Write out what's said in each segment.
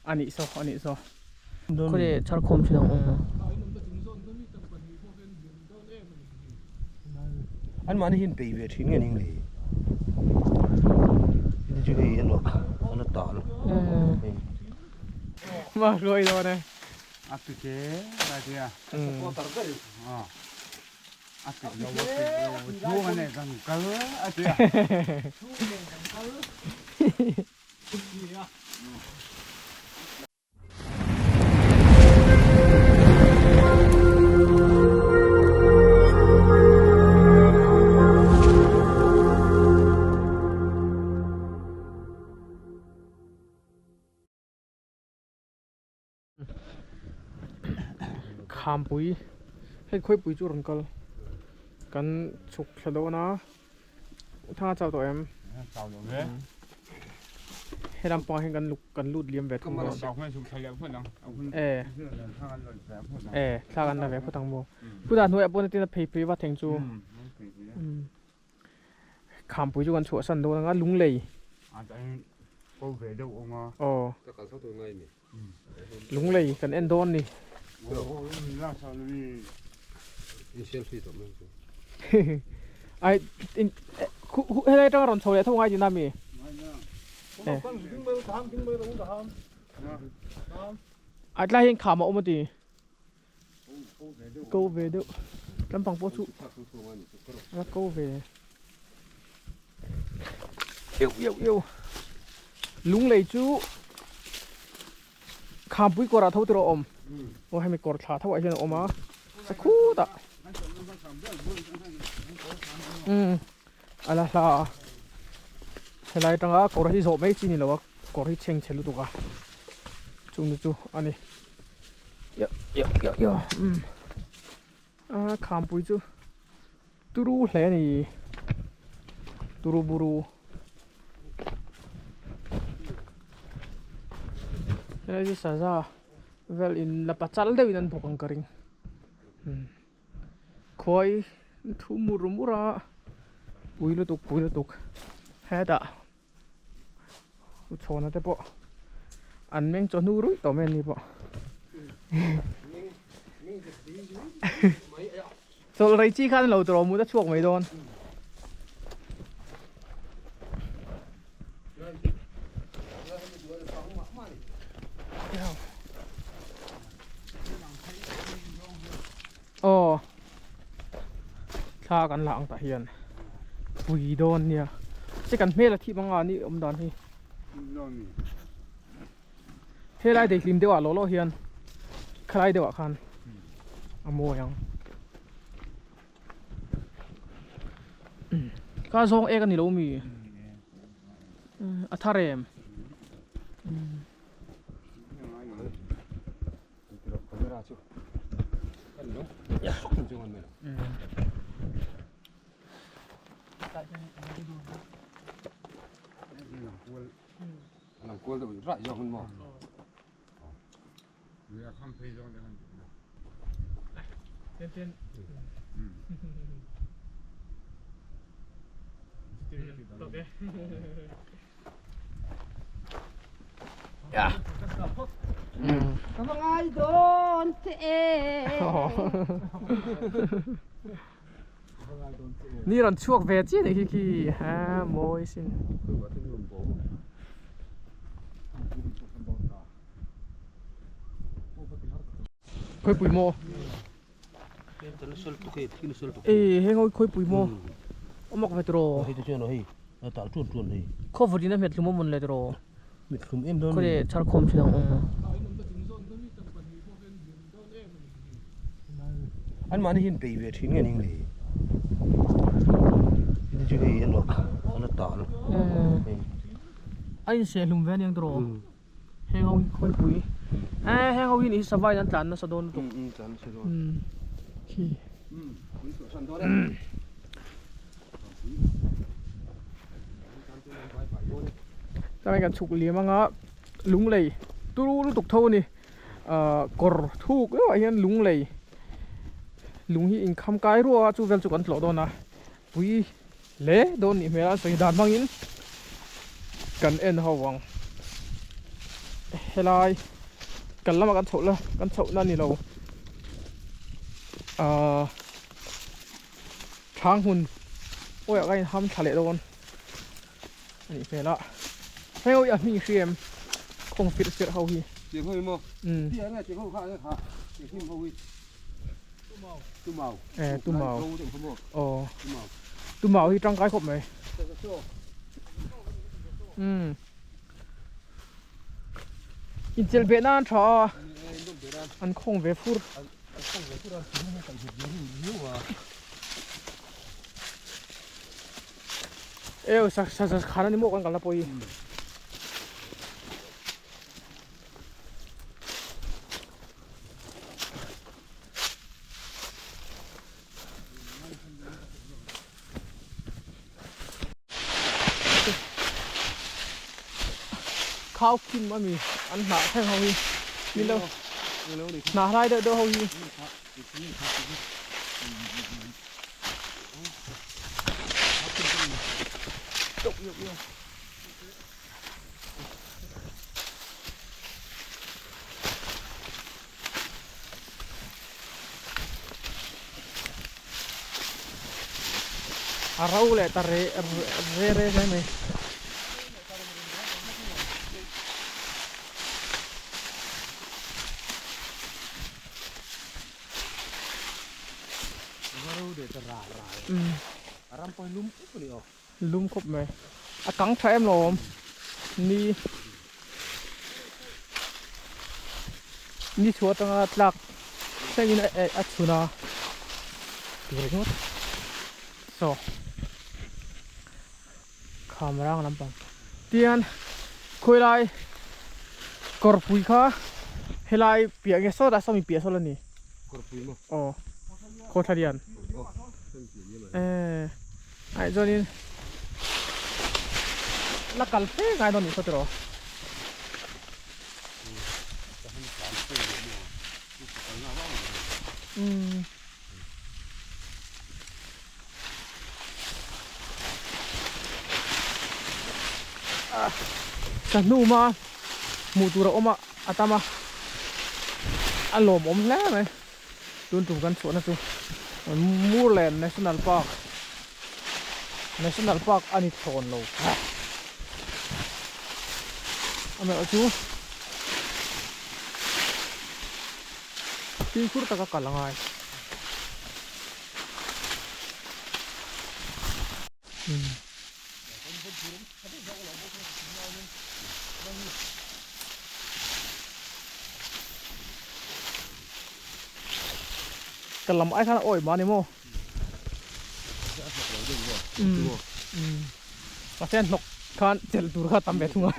Anih saw anih saw khawi char khawm thin ang aw. An mahni hian bei ve thin nge ning le heti chu hei an an la tal Ma hruai dawn e. A ti che lai tia. Supporter ber in. A ti lo a ti lo chhung a nei kan kal a tia. Chhung a nei kan kal. Khampui hei khawipui chu a rawn kal kan chhuk thla dawn a thang a chau tawh em helam pangah hian kan luk kan lut liam ve thung dawn e e thla kan la ve phawt ang maw chutah hnuaiah pawh natin a phei phei va thleng chu Khampui chu kan chhuahsan dawn anga Lunglei. Aw. Lunglei kan en dawn ni. Ai in helai atanga rawn chho leh tho ngai tihna mi? Ai tlai hian kham a awm a ti. Ko ve deuh lampang pawh chu a ko ve eu eu eu lunglei chu khampui kawrah tho tur a awm aw hemi kawr thla tho ah hian a awm a sakhutah umm a la hla a helai atanga kawr hi zawh mai chi ni lo a kawr hi chheng chhe lutuk a chung chu a ni. A khampui chu turu hle a ni turu buru helai chu saza vel in la pachal deuh in an bawk ang ka ring khuai thu mur mur a pui lutuk pui lutuk hetah. Chhawna te pawh an meng chawhnu ruih tawh mai an ni pawh chawlh rei chi khan lo tawh mut a chhuak mai dawn aw thla kan la ang tah hian pui dawn nia che kan hmel a thih bang a ni awm dan hi helai daihlim deuh ah lawh lawh hian khalai deuh ah khan a mawi ang ka zawng ek a ni lo mi a thar em. Ka va ngai dawn che e. Ni rawn chhuak ve chiah nih khi khi ha mawi sin. Khawipui maw? Ê heng ho khawipui maw? Awm ve tiraw? Hei te chuan hei a tal tuan tuan hei. Khaw vawt in a hmet hlum awm le tiraw? Hmet hlum em dawn. Khaw chhar khawm thin ang awm. An mahni hian bei ve thin nge ning le. Hei te chu hei an la tal. A inseh hlum ve aniang tiraw? Heng ho hi khawipui eh heng ho hi ni hi sava in an tlan nasa dawn lutuk tlan nasa dawn khi chuan kan chhuk liam anga lunglei turu lutuk tho a ni ah kawr thuk deuh ah hian lunglei lung hi inkham kai ruah a chu vel chu kan tlawh dawn a pui. hle dawn nih hmel a sawi dan hmangin kan en ho ang helai kan lamah kan chhoh la kan chhoh na a ni lo ahh thlang hmun awiah ka inham thla leh dawn a nih hmel a heng ho hi a hming hri em khawng firh firh ho hi e tumau aw tumau hi tangkai khawp mai umm inchelh beh nan tha a an khawng ve fur. Eo sa sa sa khana ni mo kan kalna pawh hi. Khau kim ami an hnah thleng ho hi min lo hnah hlai deuh deuh ho hi. A ro leh ta re re re hle mai. Lum khawp mai. A kang tha em lo awm. Ni ni chhuah atanga tlak thlengin a chhun a ti ringawt. Saw kham rang lampang tian khawilai kawrpui kha helai piah nge sawtah saw mi piah saw la ni. Kawrpui maw? Aw khawthla lian. Eee ai chuanin la kal fe ngai dawn nih khaw tiraw. Umm. Ka hnuma hmuh tur a awm a a tam a a lawmawm hle mai tun tum kan chhuahna chu Murlen National Park National Park a ni thlawn lo amaherawh chu fimkhur taka kal a ngai. Ka lam ai khan a awih mah a ni maw? Mahse hnawk khan chelh tur kha tam ve thung a.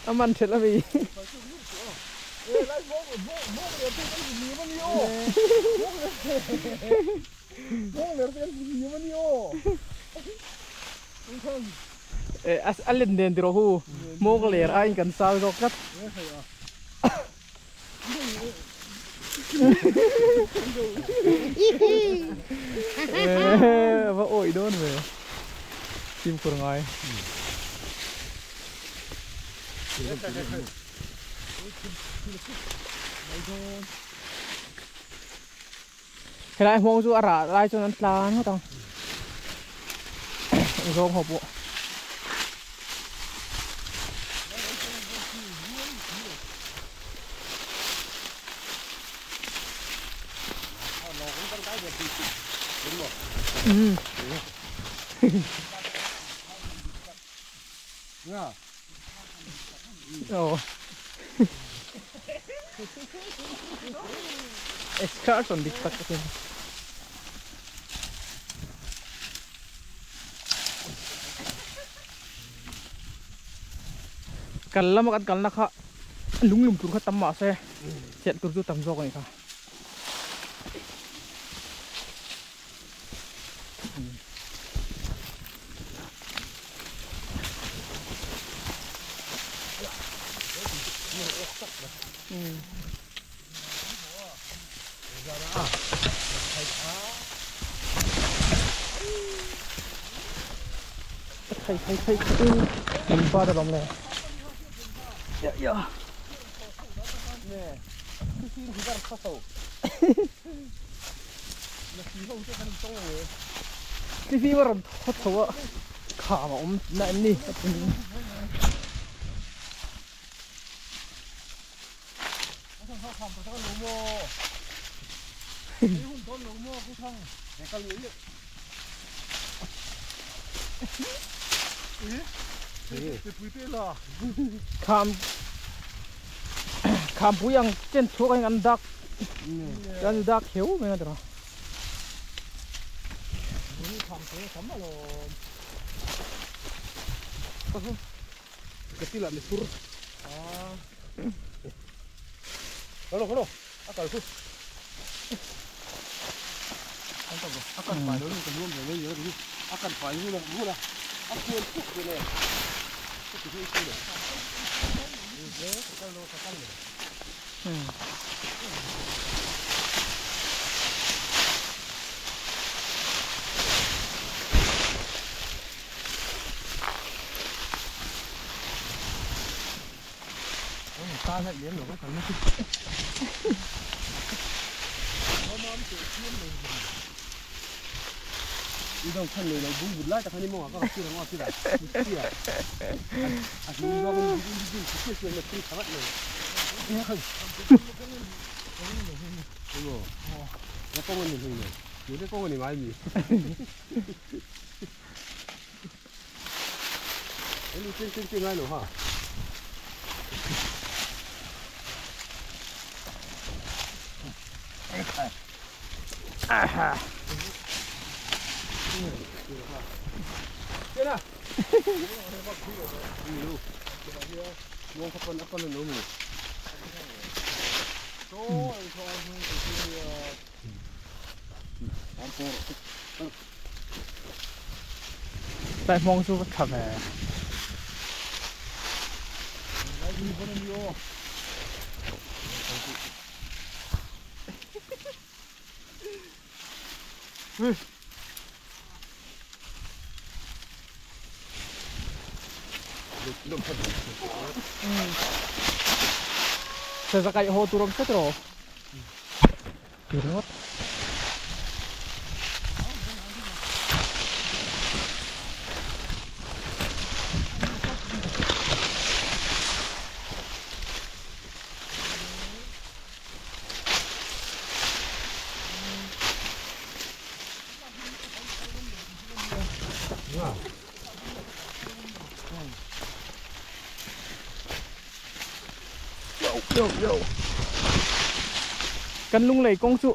A man thelh a mi. A len nen tiraw hu hmawng ler aiin kan sang zawk tlat. Va awih dawn ve fimkhur ngai. Helai hmawng chu a rah lai chuan an tlan ngawt ang zawng ho pawh. Aw. Excursion dik tak tak. Kal lama kan kalna kha lunglum tur kha tam ma se chet tur chu tam zawk ani kha. Thầy thầy thầy mình qua được lòng này. Dạ dạ. Cái gì mà rồi thoát thấu ạ. Khả mà ôm nè đi. Kham kham puyang trên thuốc anh ăn đặc ăn đặc hiếu mới được. Cái là sur. Hello hello. Akal khu. Akan phải lớn cái luôn rồi nhớ đi. Akan phải như là như là. Akan phúc rồi này. Ta lại đến rồi có cần nó. Đi đâu thân này nó bún bún lại ta phải đi mua cái kia nó kia là kia à chúng nó cũng đi đi đi nó đi khá này không nó có mình thì này những cái con này mà gì đi trên trên trên ngay rồi hả? À tại mong chú thật này. Sa sakay ho turom sa tro. Pirot. Yo yo. Kan lung lei kong chu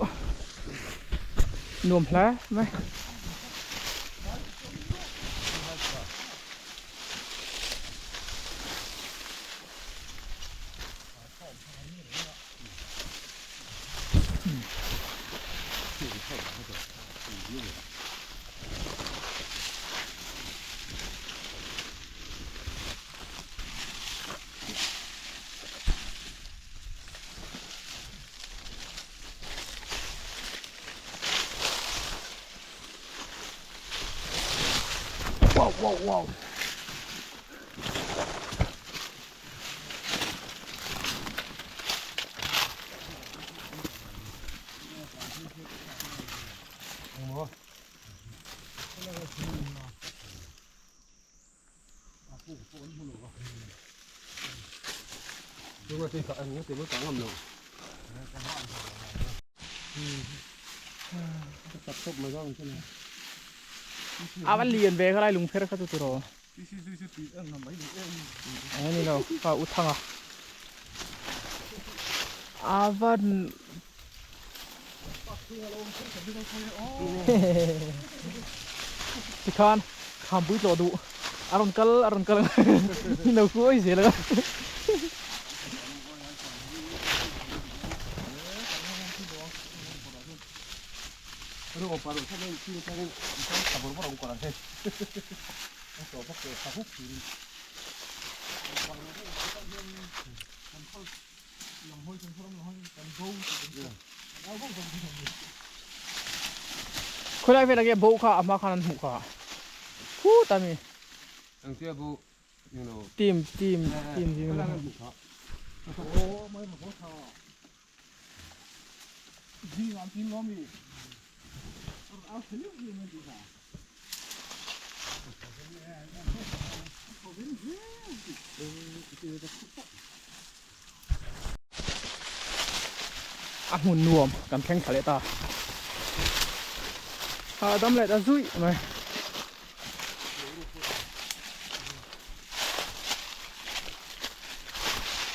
nuam hla mai. Wow, wow, wow. À vẫn liền về cái này lùng phê các chú rồi. Anh này đâu, vào út thằng à. Avan tikhan khampui tlawh duh a rawn kal a rawn kal ang lo kuai zel a. Khawilai velah nge bo kha a hma khan an hmuh kha phut a mi. Team team team zing a mi. A hmun nuam kan thleng thla leh ta a dam leh ta zuih mai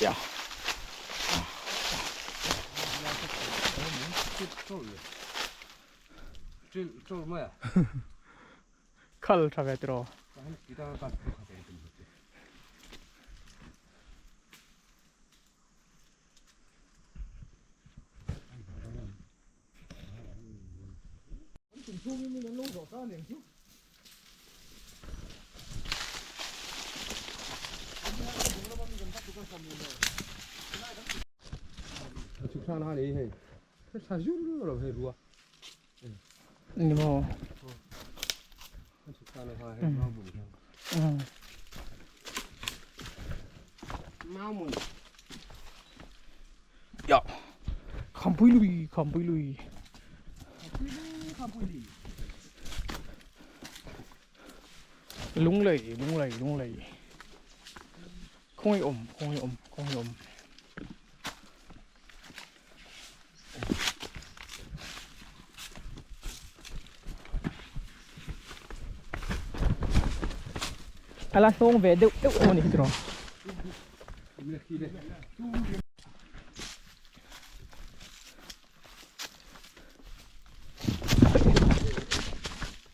ya khal tha ve tiraw. Ni maw? Ya. Khampui lui, khampui lui. Lunglei, lunglei, lunglei. Khawngaih awm, khawngaih awm, khawngaih awm. A la hnawng ve deuh deuh emaw ni hi tiraw.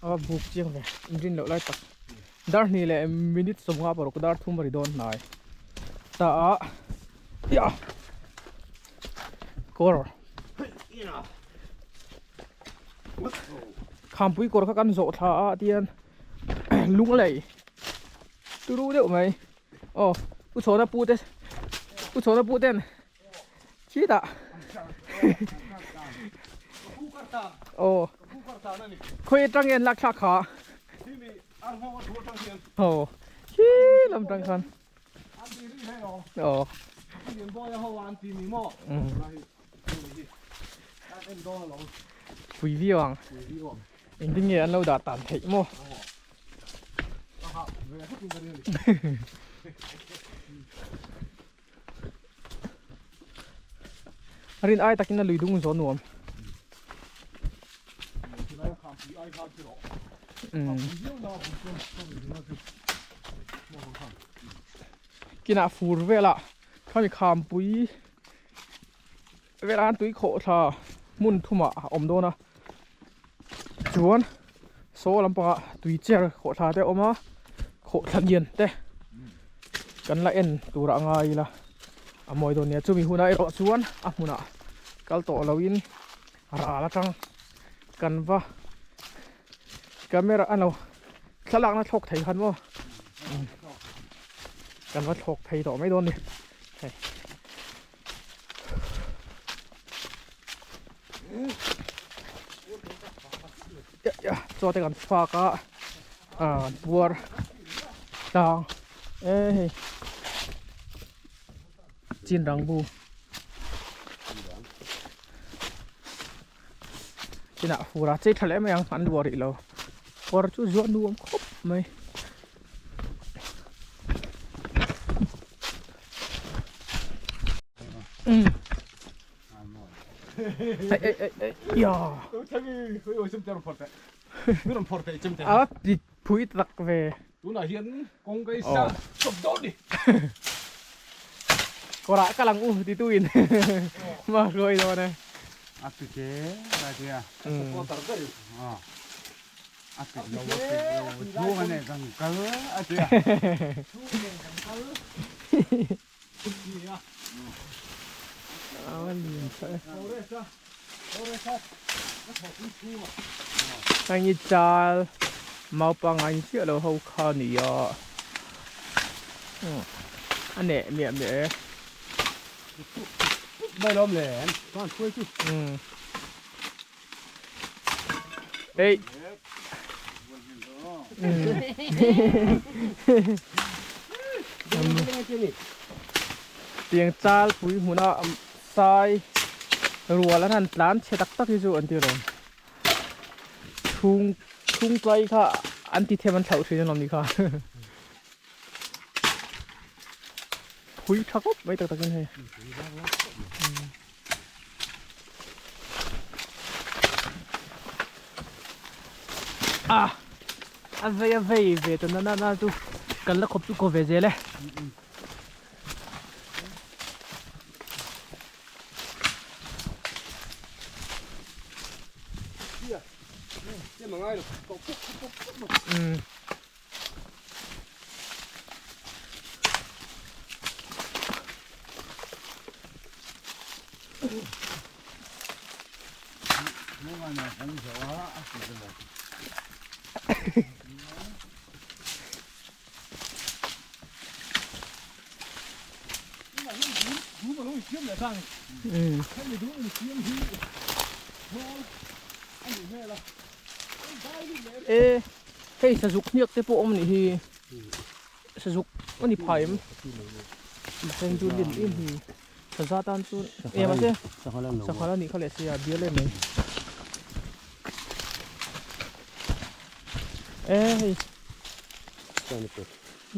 A buk chiang ve in rin loh lai tak dar hnih leh minute sawmnga paruk dar thum a ri dawn hnai ta a ya kawr khampui kawr kha kan zawh thla a tian lunglei turu deuh mai aw u chhawna pu te u chhawna pu ten Chitah aw khawi atang nge an lak thlak kha aw khi lam tang khan aw pui viau ang engtin nge an lo dah tan theih maw A rin ai takin a lui dung zawn nuam. Kinah fur velah khami khampui velah an tui khawh thla hmun thumah a awm dawn a chuan saw lampangah tui cher khawh thla te a awm a khawh thla lian te kan la en tur a ngai ila a mawi dawn nia chumi hunah erawh chuan a hmunah kal tawh lo in ral atang kan va camera ano thlalakna thlawk thei khan maw kan va thlawk phei tawh mai dawn ni hei. Chaw te kan fak a ah puar tlang e hei chin rang bu chinah fur a chei tha leh mai ang an luah rih lo kawr chu zuah nuam khawp mai. A ti phui tak ve. Tunah hian kawng ka i sa chawp dawn ni. Kawrah kal ang u ti tu in ma hruai dawn e. A ti che ka tia. A ti lo a ti lo chhung a nei kan kal a tia. Heng hi chal naupang an chiah lo ho kha a ni a a neh miah miah e. Ei. Tiang chal pui hmuna sai rual an han tlan chhe tak tak hi chu an ti rawn. Chhung chhung tlai kha an ti them an thlauh thin alawm ni kha. Phui tha khawp mai tak takin hei. A a vei a vei ve ta na na na chu kan la khawp chu kaw ve zel e. E hei sazuk hniak te pawh awm a nih hi sazuk a ni phai em mahse chu lim em hi saza tan chuan e mahse sanghal a nih kha leh sia bial em mai e hei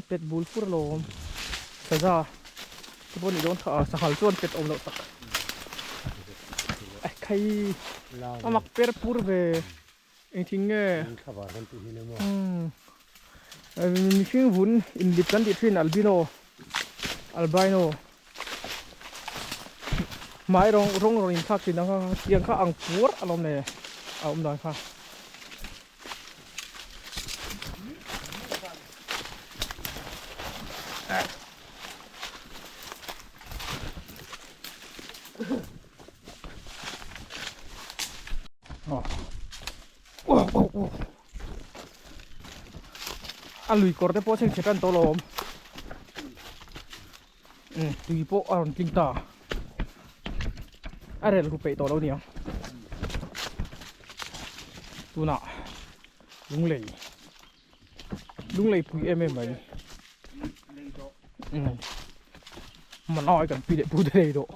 pet bul fur a lo awm saza te pawh a nih dawn kha a sanghal chuan pet awm loh tak ekhai a mak per pur ve. Engthing nge? Mihring vun inlip kan tih thin albino, albino hmai rawng rawng rawn inthlak thin ang kha tiang kha ang puar a lawm le a awm dan kha. A lui kawr te pawh chheng chhe tan tawh lo awm tui pawh a rawn tling ta a rel ru peih tawh lo aniang tunah lunglei lunglei pui em em mai manai kan pi leh pu te lei tawh.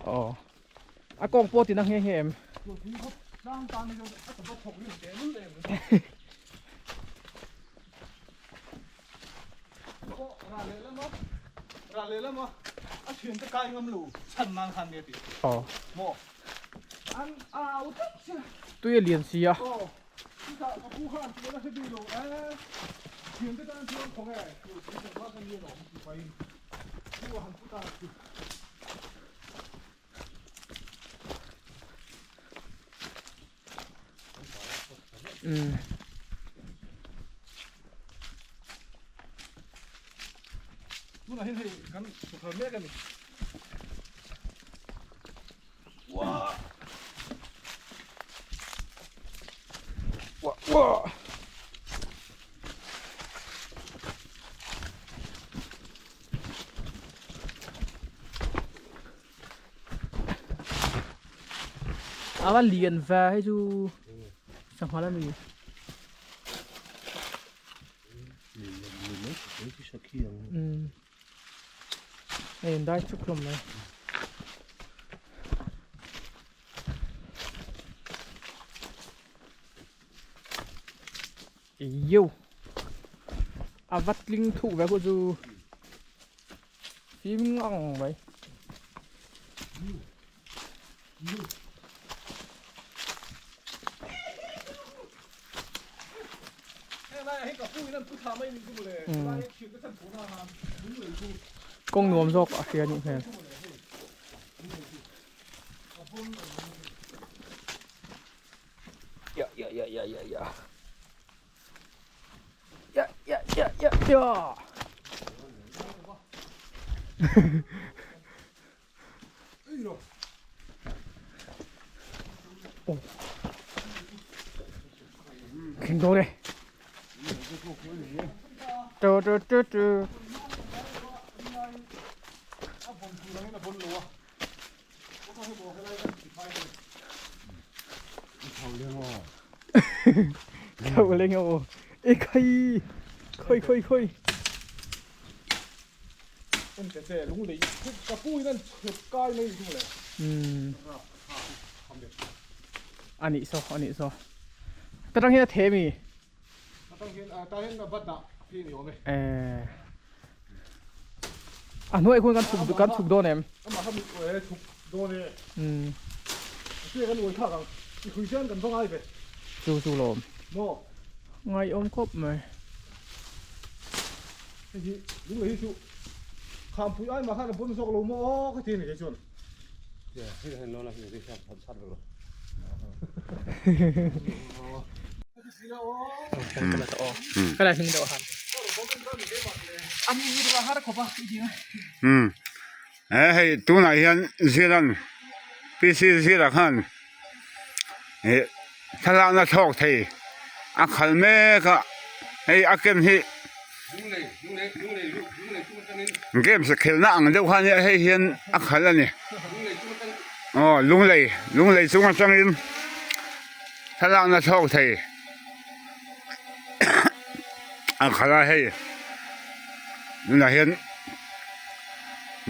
Aw a kawng pawh tina nghe nghe em. Aw tui a lian si a. A va lian ve hei chu sangha la mi. Hei an dai chuk hlawm mai. Yo a va tling thuk ve khu chu fim ngang mai. Kawng nuam zawk a hria nih hmel. Ya ya ya ya ya ya. Ya ya ya ya ya. Khing dawn e. Tu tu tu tu. Tho leng aw. E khai. Khoi khoi khoi. A nih saw a nih saw. Ta tang hian a the mi. Eh. A hnuai khuan kan chhuk kan chhuk dawn em? Um. Chu chu lawm. Ngaiawm khawp mai. Hei hi lung lei hi chu khampui ai mah khan a pawn zawk lo maw aw ka ti a ni kei chuan. Hei hian lo la hei hi hian chhat vek lo. Um he hei tunah hian Ziran PC Zira khan ih thlalakna thlawk thei a khalh mek a hei a ken hi games khelhna ang deuh khan hei hian a khalh a ni aw lunglei lunglei chung atangin thlalakna thlawk thei a khalh a hei tunah hian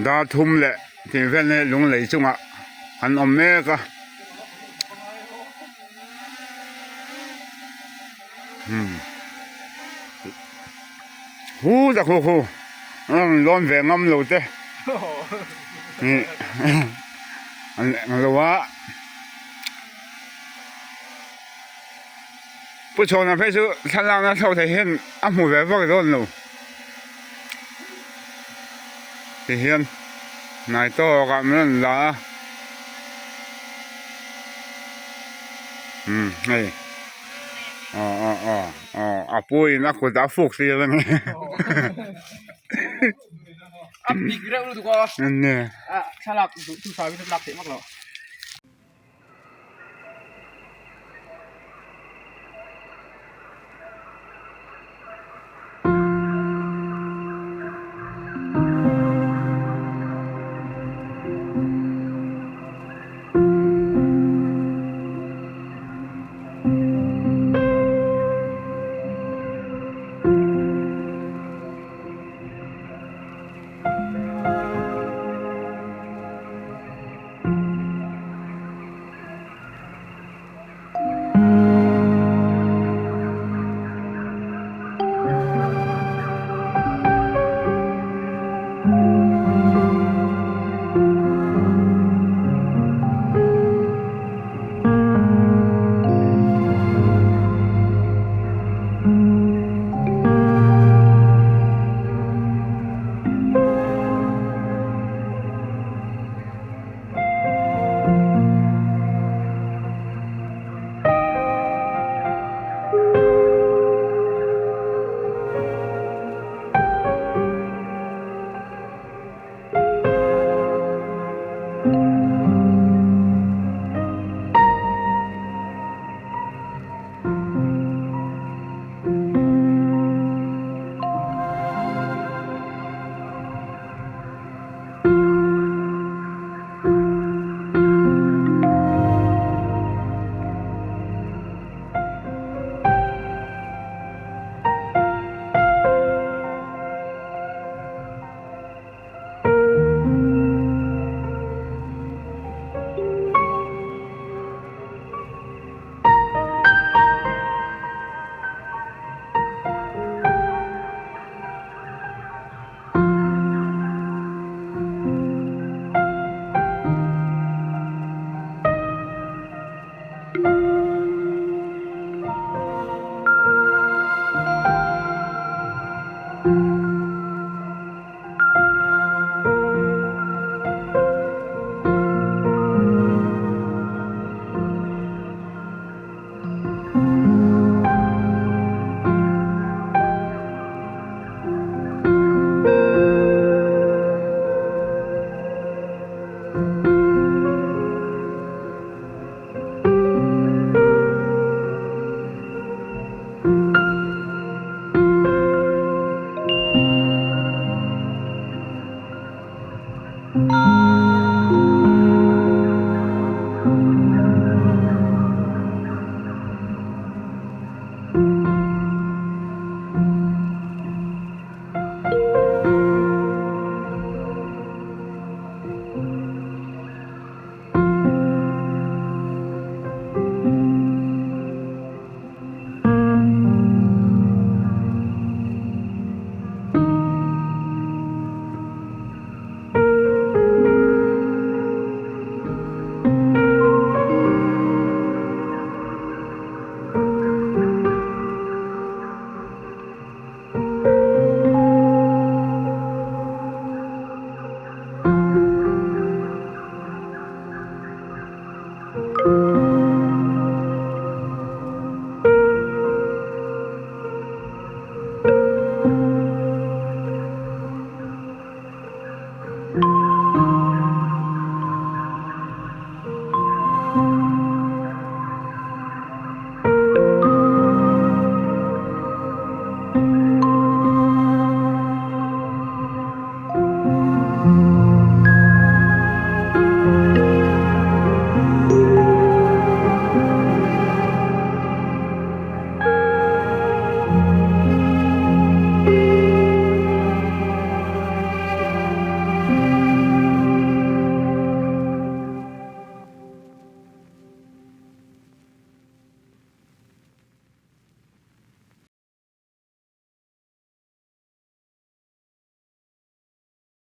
dar thum leh tih vel hi lunglei chungah an awm mek a. Hu ta khu khu an rawn lawn ve ngam lo te an eng lo a Pu Chhawna phei chu thlalakna thlo thei hian a hmu ve vak dawn lo tihian hnai tawkah min rawn la a umm hei aw aw aw aw a pu in a kut a fuk tir a ni a bik reuh lutuk a a thlalak duh chu sawi in a lak theih vak loh.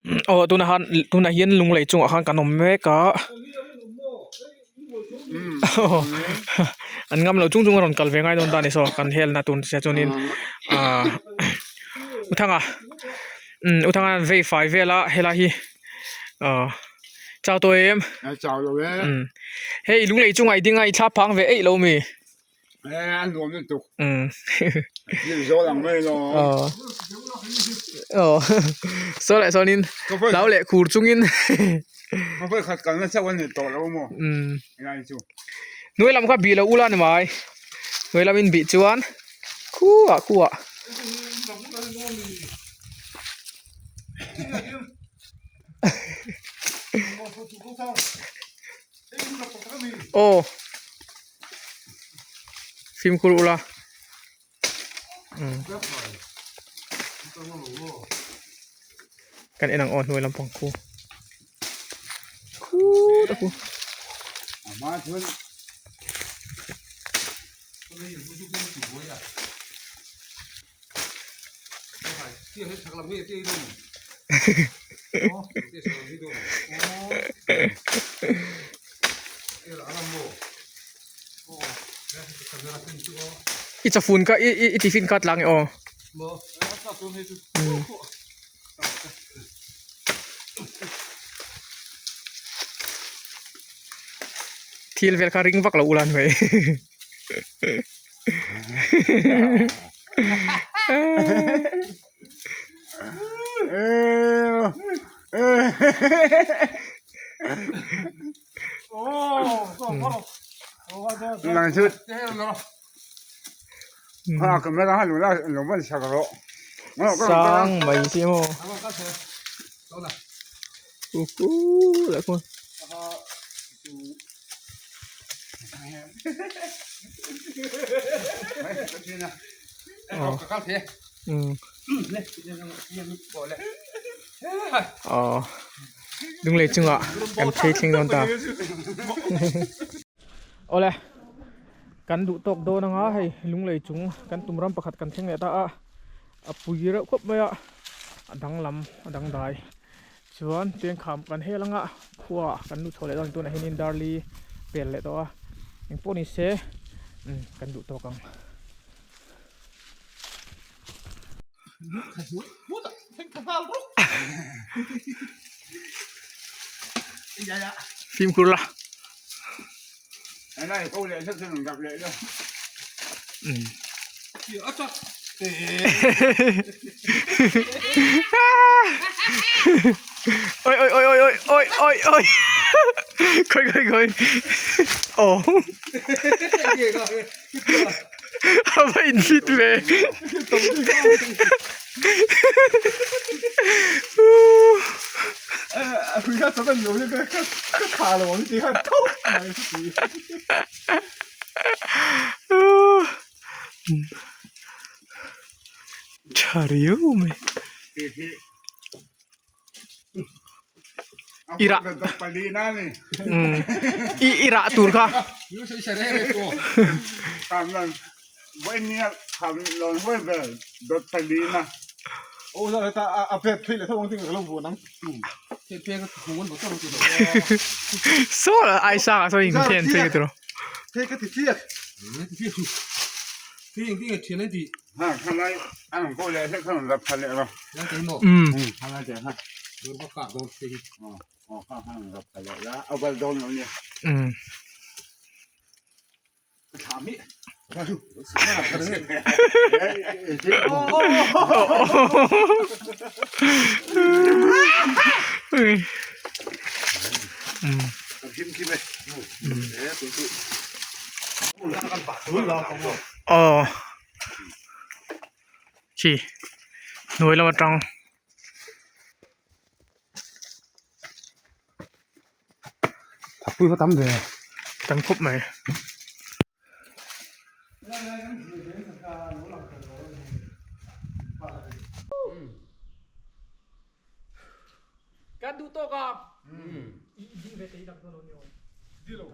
Aw tunah khan tunah hian lunglei chungah khan kan awm mek a an ngam lo chung chung a rawn kal ve ngai dawn ta a ni saw kan helna tur sia chuanin ahh Uthanga umm Uthanga an vei fai vel a helai hi ahh chau tawh em umm hei lunglei chungah i ding a i thla phang ve eih lo mi. An nuam lutuk. Hnim zawl ang mai lo. Aw. Saw leh sawnin hlau leh khur chungin. Khawvel khat kalna chauh a ni tawh lo maw? Helai chu. Hnuai lam kha bih lo ula ni mai. Hnuai lam in bih chuan khuah khuah. Aw. Fimkhur ula umm kan en ang aw hnuai lampang khu khut a khu. I chafun kha i i tiffin kha tlang e aw. Thil vel kha ring vak lo ula ni mai. Sang mai si maw Aw lunglei chungah kan phei thleng dawn ta awle kan duh tawk dawn anga hei lunglei chung kan tum ram pakhat kan thleng leh ta a a pui reuh khawp mai a a danglam a dangdai chuan chengkham kan hel anga khua kan lu chho leh dawn tunah hianin darli pel leh tawh a engpawh ni se kan duh tawk ang. Fimkhur la. Ôi ôi ôi ôi ôi ôi ôi ôi. Khoi khoi khoi. Ồ. A va inhlit ve. Tha riau mai. I rah i i rah tur kha. Saw ai sang ah saw in thian phei ka tiro. Aw khi hnuai lam atang Thakpui kha tam ve tam khawp mai. Kan duh tawk a.